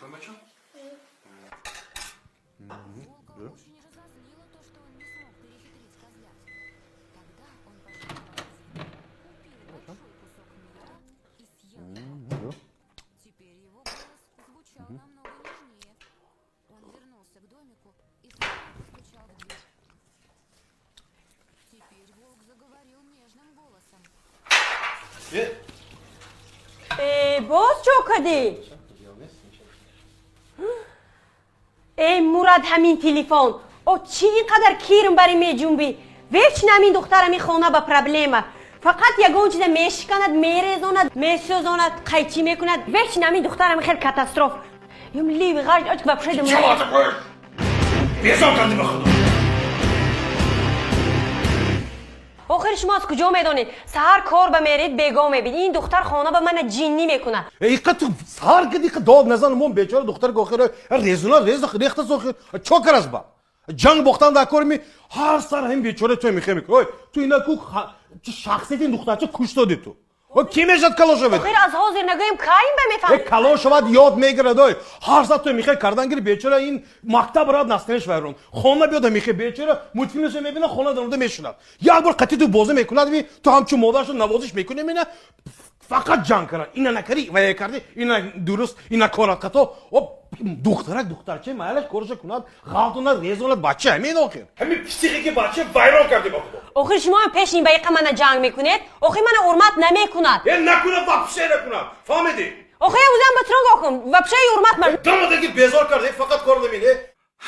Волка очень разозлило то, что он не смог перехитрить козлят. Тогда он пошел в магазин, купил большой кусок мела и съел его. Теперь его голос звучал намного нежнее. Он вернулся к домику и снова постучал в дверь. Теперь волк заговорил нежным голосом. Боз чо кардӣ? Эй, Мурад, ҳамин телефон. О, чӣ ин қадар кирм барӣ меҷунбӣ? Вечно ҳамин духтар ҳамин хона ба проблема. Фақат ягон чиза мешиканад, мерезонад, месӯзонад, қайчӣ мекунад. Вечно ҳамин духтар ҳамин хел катастроф. Юм ливи ғарҷ оч вообще. Безор кардӣ, ба худо. Охир шумо аз куҷо медонед? Саҳар кор ба меред, бего мебинед. Ин духтар хона ба мана ҷиннӣ мекунад. Иқа ту саҳар киди, иқа дод назан, мон бечора духтар охир резуна рез рехта сохир. Чо карас ба? Ҷанг бохтан дар кор ми ҳар сар ҳам бечора ту мехе мекунӣ. Ой, ту ина ку шахсияти ин духтарча куш додӣ ту. Ой, ки мешад калон шавад? Охир аз ҳозир нагӯем, кай ба мефаҳмед? Калон шавад, ёд мегирад. Ой, ҳар сар ту мехе кардан гири, бечора ин мактаб рад, настроение вайрон. Хона биёда мехе бечора мультфилмашо мебина, хона даромада мешунад. Як бор қатъи ту бозӣ мекунад, ми ту ҳамчун модарашо навозиш мекунӣ, мена фақат ҷанг карад. Ина накарӣ, вая кардӣ, ина дуруст, ина корат хато. Духтарак духтарча майлаш корашо кунад, ғалтонад, резонад, бача ҳамин охир. Ҳамин психики бача вайрон кардӣ, ба худо. Охир шумо ҳам пеш ин ба иқа мана ҷанг мекунед. Охир мана ҳурмат намекунад. Э, накунад, вообще накунад. Фаҳмидӣ? Охир узам ба тронг охум. Вообще ҳурмат ма. Дамадаги безор кардӣ, фақат кор намин.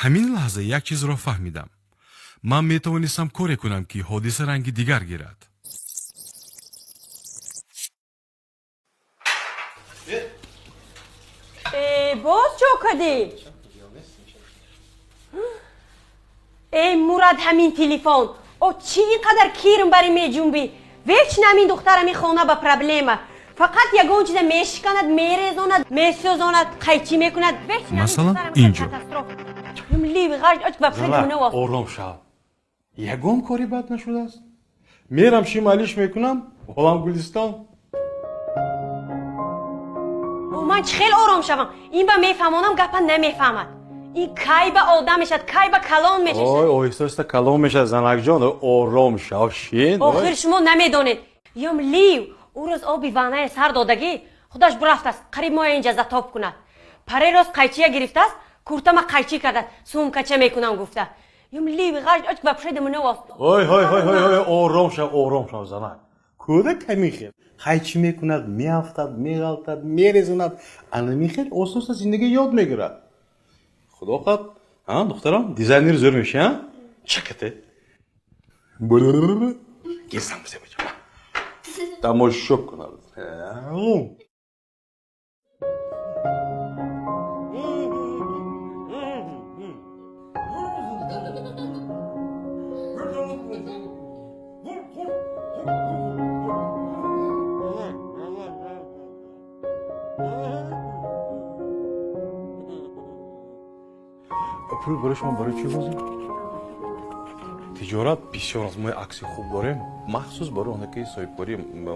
Ҳамин лаҳза як чизро фаҳмидам. Ман метавонистам коре кунам, ки ҳодиса ранги дигар гирад. Боз чо кардӣ? Эй, Мурад, ҳамин телефон. О, чӣ ин қадар кирм барӣ меҷунбӣ? Вечно ҳамин духтар ҳамин хона ба проблема. Фақат ягон чиза мешиканад, мерезонад, месӯзонад, қайчӣ мекунад. Масалан, инҷо. Ором шав. Ягон кори бад нашудааст. Мерам шималиш мекунам, олам гулистон. Ман чӣ хел ором шавам? Ин ба мефаҳмонам, гапа намефаҳмад. Ин кай ба одам мешавад, кай ба калон мешавад? Ой, оҳиста оҳиста калон мешавад, занакҷон, ором шав, шин. Охир шумо намедонед. Ём лив, ӯ рӯз оби ваннае сар додагӣ, худаш бурафтааст, қариб моя инҷа затоп кунад. Паре рост қайчия гирифтааст, куртама қайчӣ кардааст, сумкача мекунам гуфта. Ём лив ғарҷ оч вообще дамуно. Ой, ой, ой, ой, ой, ором шав, ором шав, занак. Кӯдак ҳамин хел. Қайчӣ мекунад, меафтад, меғалтад, мерезонад. Ана михел оста оста зиндагӣ ёд мегирад. Худо хоҳад, а, духтарам, дизайнери зӯр мешӣ, а? Чакате. Гезам бизем. Тамошо кунад. Пул барои шумо барои чӣ лозим? Тиҷорат бисёр аст. Мо акси хуб дорем, махсус барои оне ки соҳибкорӣ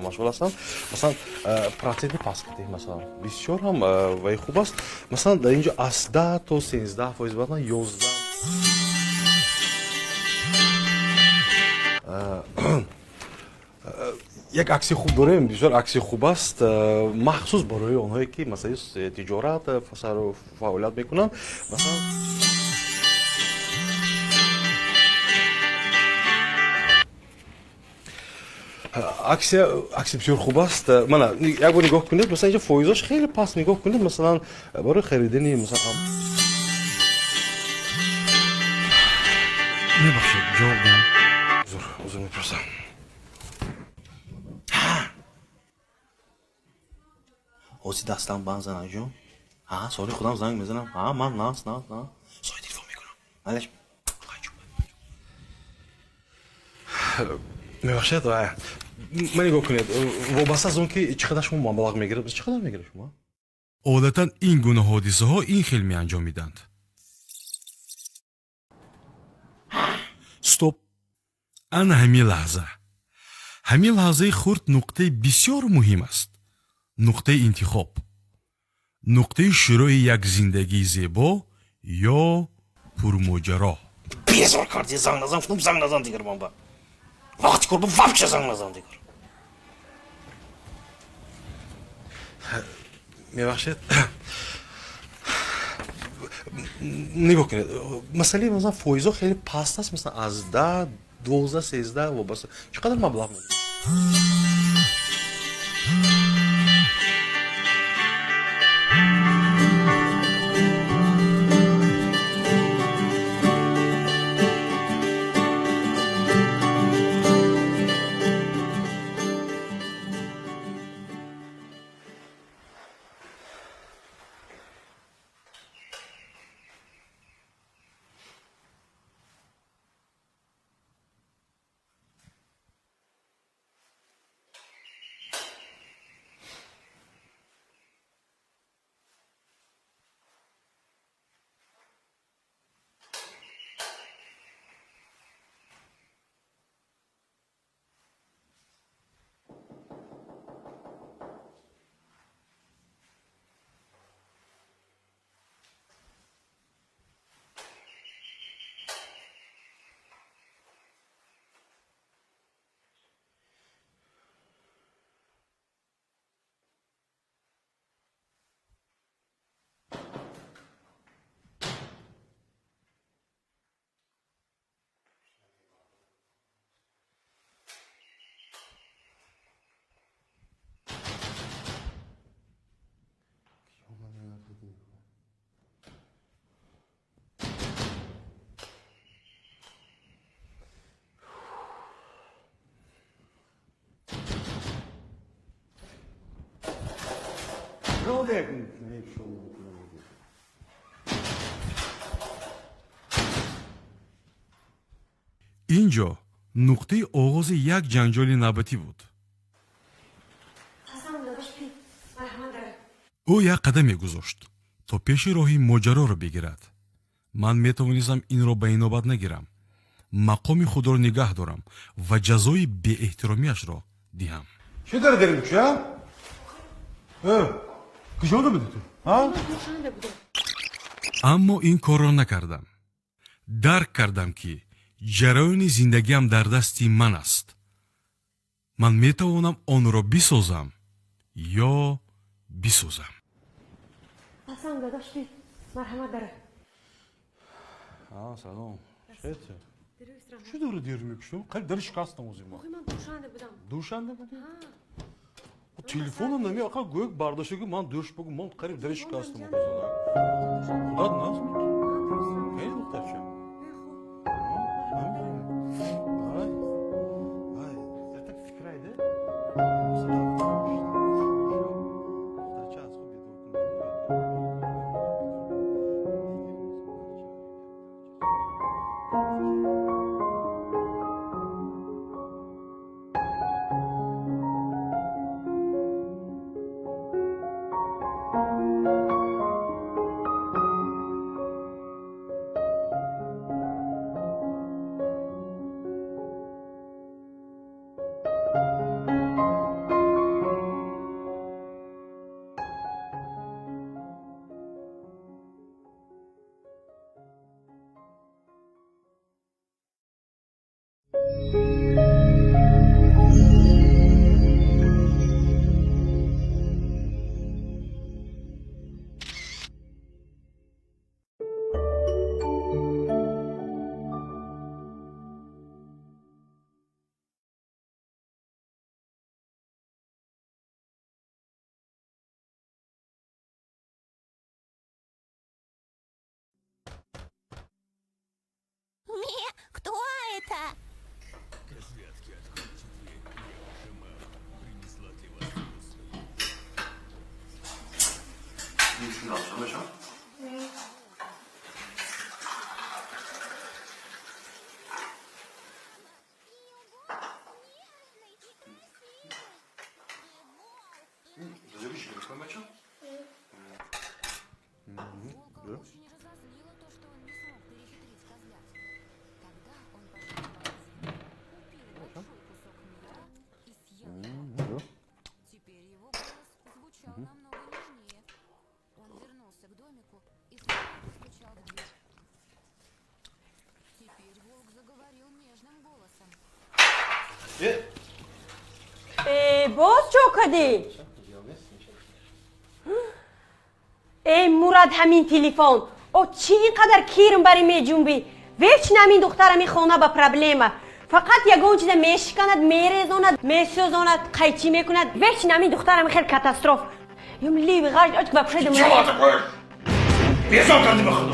машғул ҳастанд. Масалан, проценти паст кардем, масалан, бисёр ҳам вай хуб аст. Масалан, дар инҷо аз 10 то 13%, баъдан 11. Як акси хуб дорем, бисёр акси хуб аст, махсус барои онҳое ки масалан тиҷорат фаъолият мекунанд. Масалан, аксия, аксия бисёр хуб аст. Мана, як бор нигоҳ кунед, масалан, инҷо фоизош хеле паст, нигоҳ кунед, масалан, барои харидани, масалан. Мебахшед, ҷавоб диҳам. Узр, узр мепурсам. Ҳозир дастам банд, занакҷон. Ҳа, соли худам занг мезанам. Ҳа, ман нас, нас, нас. Сои телефон мекунам. Малеш. Мебахшед, ман нигоҳ кунед, вобаста аз он ки чӣ қадар шумо маблағ мегиред, чӣ қадар мегиред шумо? Одатан ин гуна ҳодисаҳо ин хел меанҷомиданд. Стоп! Ана ҳамин лаҳза. Ҳамин лаҳзаи хурд нуқтаи бисёр муҳим аст. Нуқтаи интихоб. Нуқтаи шурӯи як зиндагии зебо ё пурмоҷаро. Безор карди, занг назан, гуфтам занг назан дигар ман ба. Вақти кор вообще занг назан дигар. Мебахшед. Нигоҳ кунед, масъалаи масалан фоизҳо хеле паст аст, масалан аз 10, 12, 13 вобаста. Чӣ қадар маблағ медиҳед? Ин ҷо нуқтаи оғози як ҷанҷоли навбатӣ буд. Ӯ як қадам мегузошт, то пеши роҳи моҷароро бигирад. Ман метавонистам инро ба инобат нагирам, мақоми худро нигаҳ дорам ва ҷазои беэҳтиромиашро диҳам. Чӣ дар дерим ча? Куҷода будӣ ту? Аммо ин корро накардам. Дарк кардам, ки ҷараёни зиндагиам дар дасти ман аст. Ман метавонам онро бисозам ё бисӯзам. Салом. Чӣ дори дер мекушам? Қариб дари шикастам озима. Душанбе будӣ? Телефонам нами ақа гӯяк бардошта, ки ман дӯш бугу, ман қариб дари шикастам. Худат наз мекунӣ? Хеле духтарча. Кто это? Козлятки, откройте дверь. Я ваша мама. Принесла для вас вкусную. Волка очень разозлило то, что он не смог перехитрить козлят. Тогда он пошел в магазин, купил большой кусок мира и съел его. Теперь его голос звучал намного нежнее. Боз чо кардӣ? Эй Мурад, ҳамин телефон. О чӣ ин қадар кирм бари меҷунбӣ? Вечно ҳамин духтар ҳамин хона ба проблема. Фақат ягон чиза мешиканад, мерезонад, месӯзонад, қайчӣ мекунад. Вечно ҳамин духтар ҳамин хел катастроф. Юм ливи ғаж оч ба пушайда. Безор кардӣ ба худо.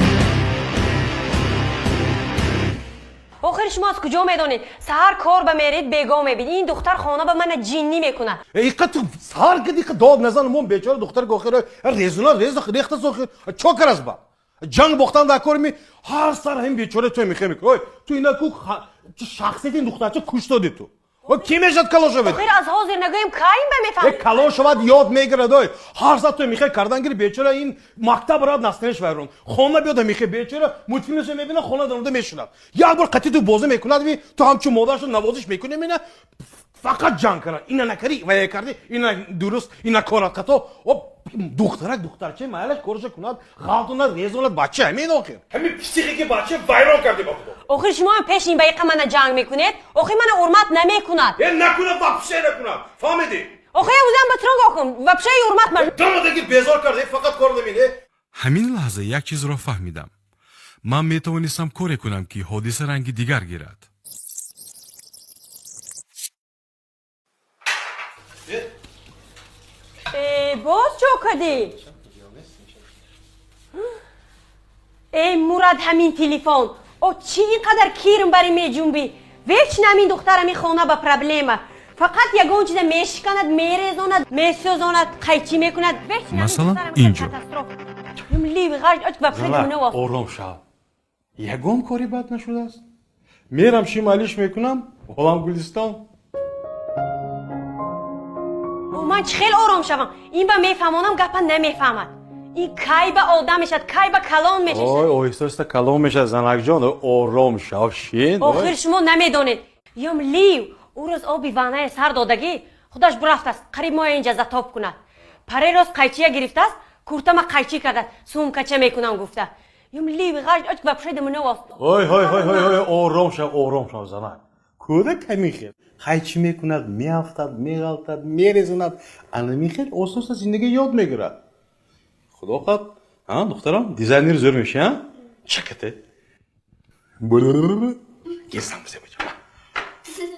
Охир шумо аз куҷо медонед? Саҳар кор ба меред, бего мебинед. Ин духтар хона ба мана ҷиннӣ мекунад. Иқа ту саҳар киди иқа дод назан, мон бечора духтар охир резуна рез рехта сохир. Чо карас ба? Ҷанг бохтан дар кор ми ҳар сар ҳам бечора ту мехе мекунӣ. Ой, ту ина ку шахсияти ин духтарча куш додӣ ту. Ой, ки мешад калон шавад? Охир аз ҳозир нагӯем, кай ба мефаҳмед? Калон шавад ёд мегирад. Ой, ҳар сар ту мехе кардан гири бечора ин мактаб рад настроениеш вайрон. Хона биёд мехе бечора мультфилмашо мебинад, хона даромада мешунад. Як бор қатъи ту бозӣ мекунад, ту ҳамчун модарашо навозиш мекунӣ, мена фақат ҷанг карад. Ина накарди, вая карди, ина дуруст, ина корат хато. Духтарак духтарча майлаш корашо кунад, ғалтонад, резонад, бача ҳамин охир. Ҳамин психики бача вайрон кардӣ ба худо. Охир шумо ҳам пеш ин ба иқа мана ҷанг мекунед? Охир мана ҳурмат намекунад. Э накунад, вообще накунад. Фаҳмидӣ? Охир узам ба тронг охум, вообще ҳурмат ма. Дамадаги безор кардӣ, фақат кор наминӣ. Ҳамин лаҳза як чизро фаҳмидам. Ман метавонистам коре кунам, ки ҳодиса ранги дигар гирад. Боз чо кардӣ? Эй Мурад, ҳамин телефон. О чӣ ин қадар кирм бари меҷунбӣ? Вечно ҳамин духтар ҳамин хона ба проблема. Фақат ягон чиза мешиканад, мерезонад, месӯзонад, қайчӣ мекунад. Масалан, инҷо. Ором шав. Ягон кори бад нашудааст. Мерам шималиш мекунам, олам Гулистон. Ман чӣ хел ором шавам? Ин ба мефаҳмонам, гапа намефаҳмад. Ин кай ба одам мешавад, кай ба калон мешавад? Ой, оҳиста оҳиста калон мешавад, занакҷон, ором шав, шин. Охир шумо намедонед. Ём лив, ӯ рӯз оби ваннае сар додагӣ, худаш бурафтааст, қариб моя инҷа затоб кунад. Паре рост қайчия гирифтааст, куртама қайчӣ кардааст, сумкача мекунам гуфта. Ём лив ғаж оч ба пушайда мунавост. Ой, ой, ой, ой, ой, ором шав, ором шав, занак. Кӯдак ҳамин хел. Қайчӣ мекунад, меафтад, меғалтад, мерезонад. Ана михел оста оста зиндагӣ ёд мегирад. Худо хоҳад, духтарам, дизайнер зӯр мешӣ, а? Чакате. Гесам бизебача.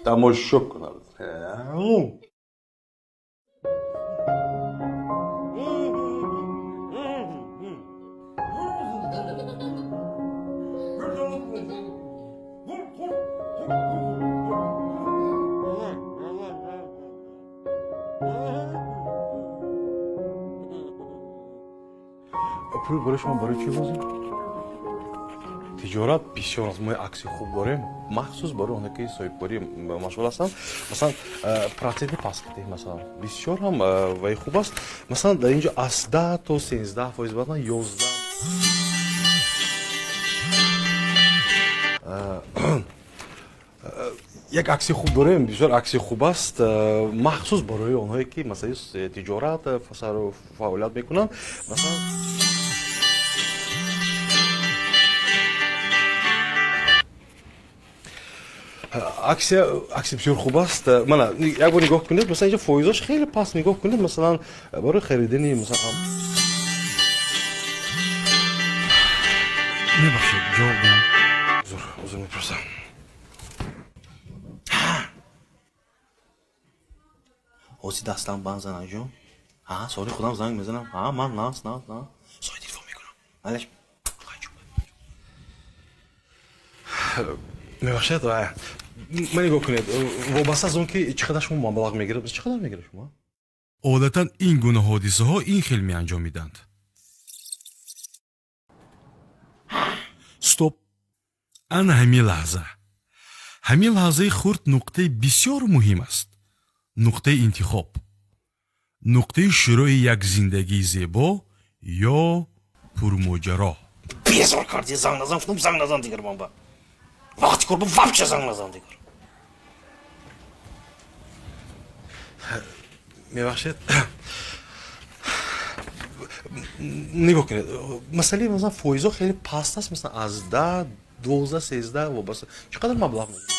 Тамошо кунад. Пул барои шумо барои чӣ лозим? Тиҷорат бисёр аст. Мо акси хуб дорем, махсус барои оне ки соҳибкорӣ машғул ҳастанд. Масалан, проценти паст кардем, масалан, бисёр ҳам вай хуб аст. Масалан, дар инҷо аз 10 то 13%, баъдан 11. Як акси хуб дорем, бисёр акси хуб аст, махсус барои онҳое ки масалан тиҷорат фаъолият мекунанд. Масалан, аксия бисёр хуб аст. Мана як бор нигоҳ кунед, масалан инҷо фоизош хеле паст, нигоҳ кунед, масалан барои харидани масалан. Мебахшед, ҷавоб диҳам. Узр мепурсам. Ҳозир дастам банд, занакҷон. Соли худам занг мезанам. Ман нас. Сои телефон мекунам. Алеш. Мебахшед, ман нигоҳ кунед, вобаста аз он ки чӣ қадар шумо маблағ мегирад, чӣ қадар мегирад шумо? Одатан ин гуна ҳодисаҳо ин хел меанҷомиданд. Стоп! Ана ҳамин лаҳза. Ҳамин лаҳзаи хурд нуқтаи бисёр муҳим аст. Нуқтаи интихоб. Нуқтаи шурӯи як зиндагии зебо ё пурмоҷаро. Безор кардӣ, занг назан, гуфтам занг назан дигар ман ба. Вақти кор вообще занг назан дигар. Мебахшед. Нигоҳ кунед, масъалаи масалан фоизҳо хеле паст аст, масалан аз 10, 12, 13 вобаста. Чӣ қадар маблағ мегиред?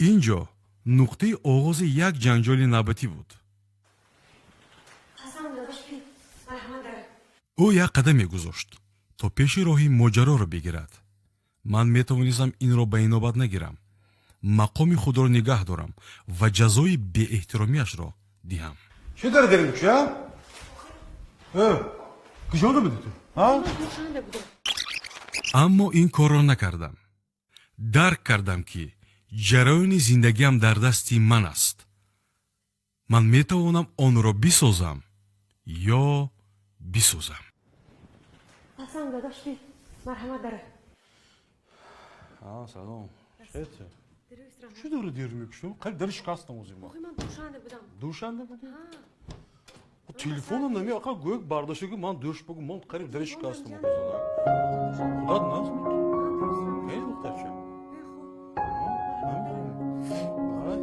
Ин ҷо нуқтаи оғози як ҷанҷоли навбатӣ буд. Ӯ як қадам мегузошт, то пеши роҳи моҷароро бигирад. Ман метавонистам инро ба инобат нагирам, мақоми худро нигаҳ дорам ва ҷазои беэҳтиромиашро диҳам. Чӣ дар дерим ча? Куҷо будӣ ту? Аммо ин корро накардам. Дарк кардам, ки ҷараёни зиндагиам дар дасти ман аст. Ман метавонам онро бисозам ё бисӯзам. Салом. Чӣ дори дер мекушам? Қариб дари шикастам ози ма. Душанде будӣ? Телефонам нами ақа гӯяк бардошта, ки ман душ бугу, ман қариб дари шикастам. Худат назм. Эй, духтарча. Ай.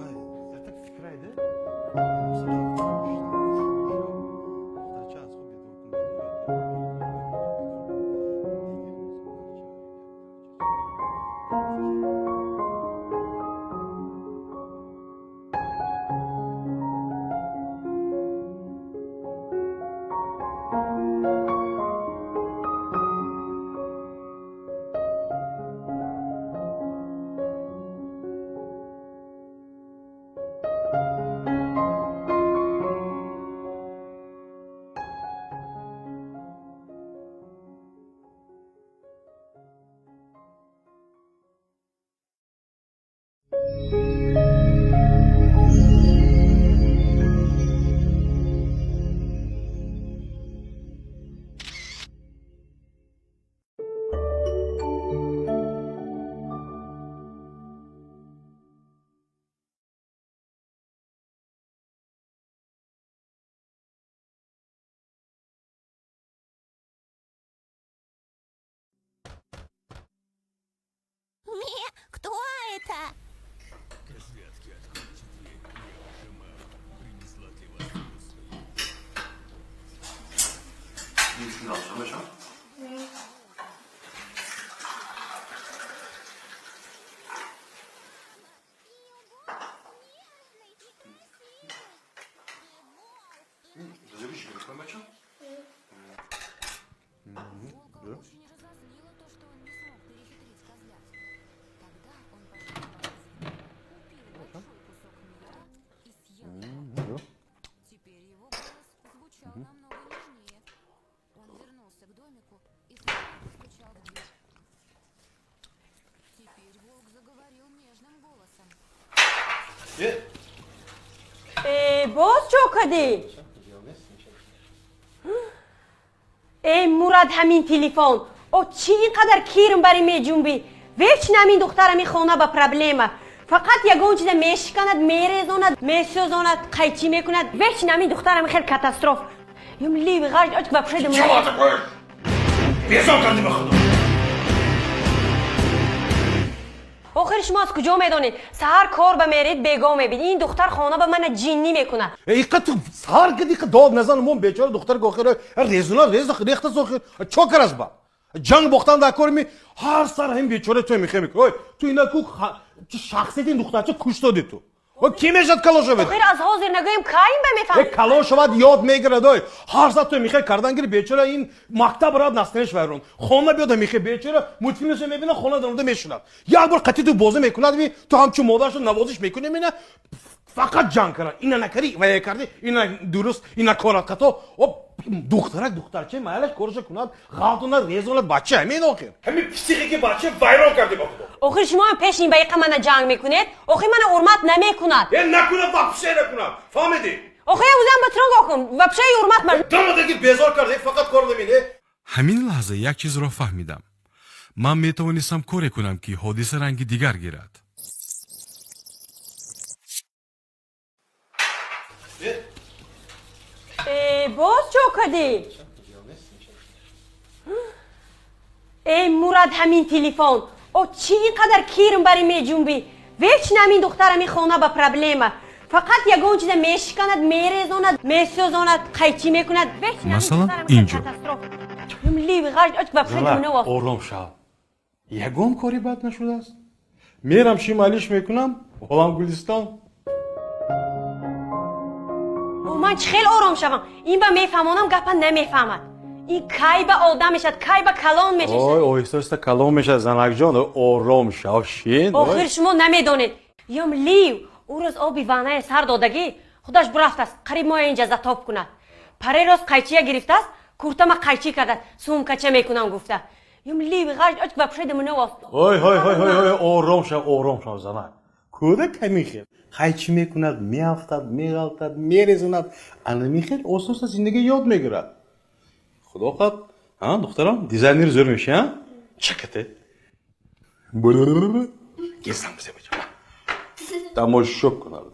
Ай, так фикрайде. Духтарча аз хоб бедор кун. Кто это? Козлятки, откройте дверь. Я ваша мама. Принесла для вас вкусную. Волка очень разозлило то, что он не смог перехитрить козлят. Тогда он пошел в магазин, купил большой кусок мира и съел его. Теперь его голос звучал намного нежнее. Он вернулся к домику и снова постучал в дверь. Теперь волк заговорил нежным голосом. Боз чо кардӣ? Эй, Мурад, ҳамин телефон. О, чӣ ин қадар кирм бари меҷунбӣ? Вечно ҳамин духтар ҳамин хона ба проблема. Фақат ягон чиза мешиканад, мерезонад, месӯзонад, қайчӣ мекунад. Вечно ҳамин духтар ҳамин хел катастроф. Юм ливи ғаж оч вообще дум. Чего такое? Безор кардӣ ба худо. Охир шумо аз куҷо медонед? Саҳар кор ба меред, бего мебинед. Ин духтар хона ба мана ҷиннӣ мекунад. Иқа ту саҳар киди, иқа дод назан, мон бечора духтар охир резуна рез рехта сохир. Чо карас ба? Ҷанг бохтан дар кор ми ҳар сар ҳам бечора ту мехе мекунӣ. Ой, ту ина ку шахсияти ин духтарча куш додӣ ту. Ой, ки мешад калон шавад? Охир аз ҳозир нагӯем, кайм ба мефаҳмед? Калон шавад, ёд мегирад. Ой, ҳар сар ту мехе кардан гири, бечора ин мактаб рад настроениеш вайрон. Хона биёд мехе бечора мультфилмашо мебина, хона даромада мешунад. Як бор қатъи ту бозӣ мекунад, ми ту ҳамчун модарашо навозиш мекунӣ, мина фақат ҷанг карад. Ина накарӣ, вая кардӣ, ина дуруст, ина корат хато. Оп, духтарак духтарча майлаш корашо кунад, ғалтонад, резонад, бача ҳамин охир. Ҳамин психики бача вайрон кардӣ ба худо. Охир шумо ҳам пеш ин ба иқа мана ҷанг мекунед? Охир мана ҳурмат намекунад. Э, накунад, вообще накунад. Фаҳмидӣ? Охир узам ба тронго кун, вообще ҳурмат ман. Дамадаги безор кардӣ, фақат кор намедӣ. Ҳамин лаҳза як чизро фаҳмидам. Ман метавонистам коре кунам, ки ҳодиса ранги дигар гирад. Боз чо кардӣ? Эй, Мурад, ҳамин телефон. О, чӣ ин қадар кирм бари меҷунбӣ? Вечно ҳамин духтар ҳамин хона ба проблема. Фақат ягон чиза мешиканад, мерезонад, месӯзонад, қайчӣ мекунад. Масалан, ин ҷо. Ором шав, ягон кори бад нашудааст. Мерам шималиш мекунам, олам Гулистон. Ман чӣ хел ором шавам? Ин ба мефаҳмонам, гапа намефаҳмад. Ин кай ба одам мешавад, кай ба калон мешавад? Ой, оҳиста оҳиста калон мешавад, занакҷон, ором шав, шин. Охир шумо намедонед. Ём лив, ӯ рӯз оби ваннае сар додагӣ, худаш бурафтааст, қариб моя инҷа затоб кунад. Паре рост қайчия гирифтааст, куртама қайчӣ кардааст, сумкача мекунам гуфта. Ём лив, ғаж оч ба пушайда мунавост. Ой, ой, ой, ой, ой, ором шав, ором шав, занак. Кӯдак ҳамин хел қайчӣ мекунад, меафтад, меғалтад, мерезонад. Ана михел оста оста зиндагӣ ёд мегирад. Худо хоҳад, духтарам, дизайнер зӯр меши, а? Чакате. Гезам бизебача. Тамошо кунад.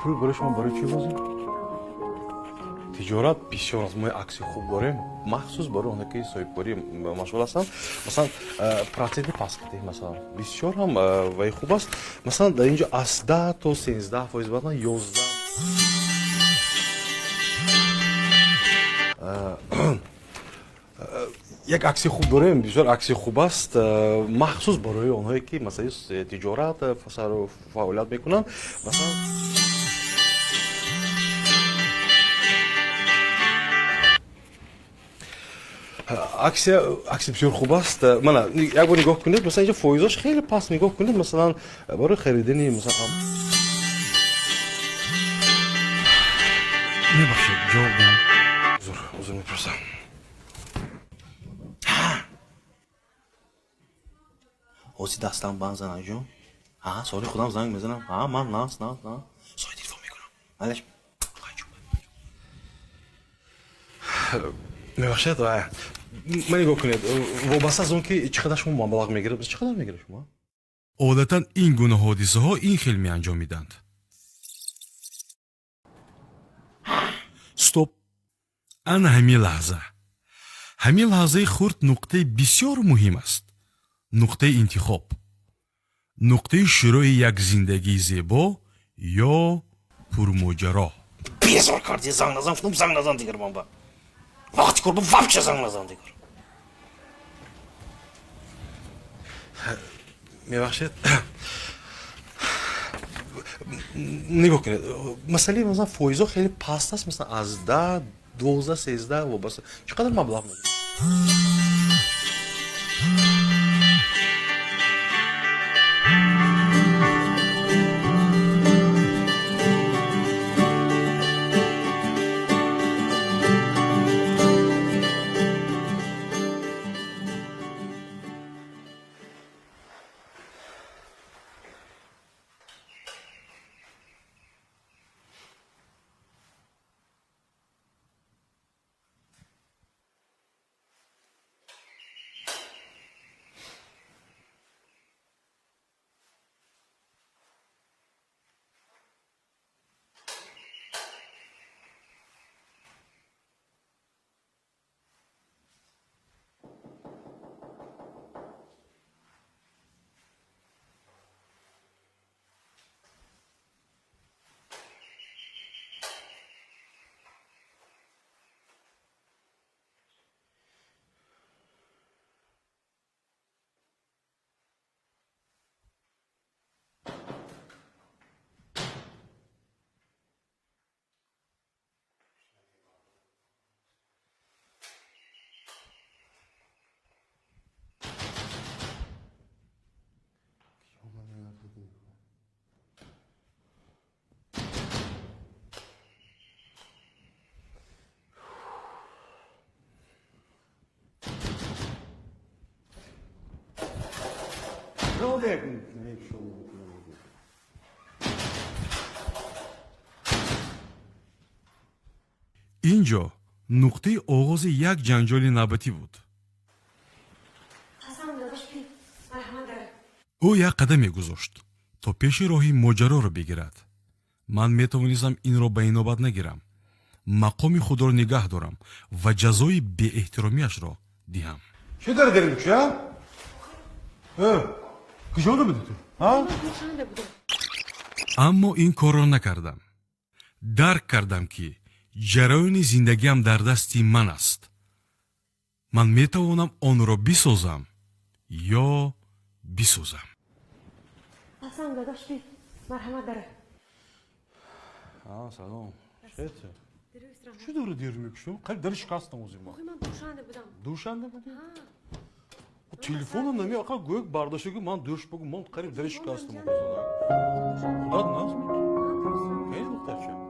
Пул барои шумо барои чӣ лозим? Тиҷорат бисёр аст. Мо акси хуб дорем, махсус барои оне ки соҳибкорӣ машғул ҳастанд. Масалан, проценти паст кардем, масалан, бисёр ҳам ваи хуб аст. Масалан, дар ин ҷо аз 10 то 13%, баъдан 11. Як акси хуб дорем, бисёр акси хуб аст, махсус барои онҳое ки масалан тиҷорат фаъолият мекунанд. Масалан, аксия бисёр хуб аст. Мана, як бор нигоҳ кунед, масалан, инҷо фоизош хеле паст, нигоҳ кунед, масалан, барои харидани, масалан. Мебахшед, ҷавоб диҳам. Узр мепурсам. Ҳозир дастам банд, занакҷон. Соли худам занг мезанам. Ман нас, нас, нас. Сои телефон мекунам. Малеш. Мебахшед, ман нигоҳ кунед, вобаста аз он ки чӣ қадар шумо маблағ мегиред, чӣ қадар мегиред шумо? Одатан ин гуна ҳодисаҳо ин хел меанҷомиданд. Стоп! Ана ҳамин лаҳза. Ҳамин лаҳзаи хурд нуқтаи бисёр муҳим аст. Нуқтаи интихоб. Нуқтаи шурӯи як зиндагии зебо ё пурмоҷаро. Безор кардӣ, занг назан, гуфтам занг назан дигар ман ба. Вақти кор вообще занг назан дигар. Мебахшед. Нигоҳ кунед, масъалаи масалан фоизҳо хеле паст аст, масалан аз 10, 12, 13 вобаста. Чӣ қадар маблағ мегиред? Ин ҷо нуқтаи оғози як ҷанҷоли навбатӣ буд. Ӯ як қадам мегузошт, то пеши роҳи моҷароро бигирад. Ман метавонистам инро ба инобат нагирам, мақоми худро нигаҳ дорам ва ҷазои беэҳтиромиашро диҳам. Чӣ дар дер мекушӣ, а? Куҷо будӣ ту, а? Аммо ин корро накардам. Дарк кардам, ки ҷараёни зиндагиам дар дасти ман аст. Ман метавонам онро бисозам ё бисӯзам. Асан, дадош, би, марҳамат, дара. Салом, чӣ дори дер мекушӣ? Қариб дари шикастам ози ма. Ман Душанбе будам. Душанбе будӣ? Телефонам нами, ақа гӯяк бардоштагӣ, ман дӯш бугу, ман қариб дари шикастам. Худат назм, духтарча.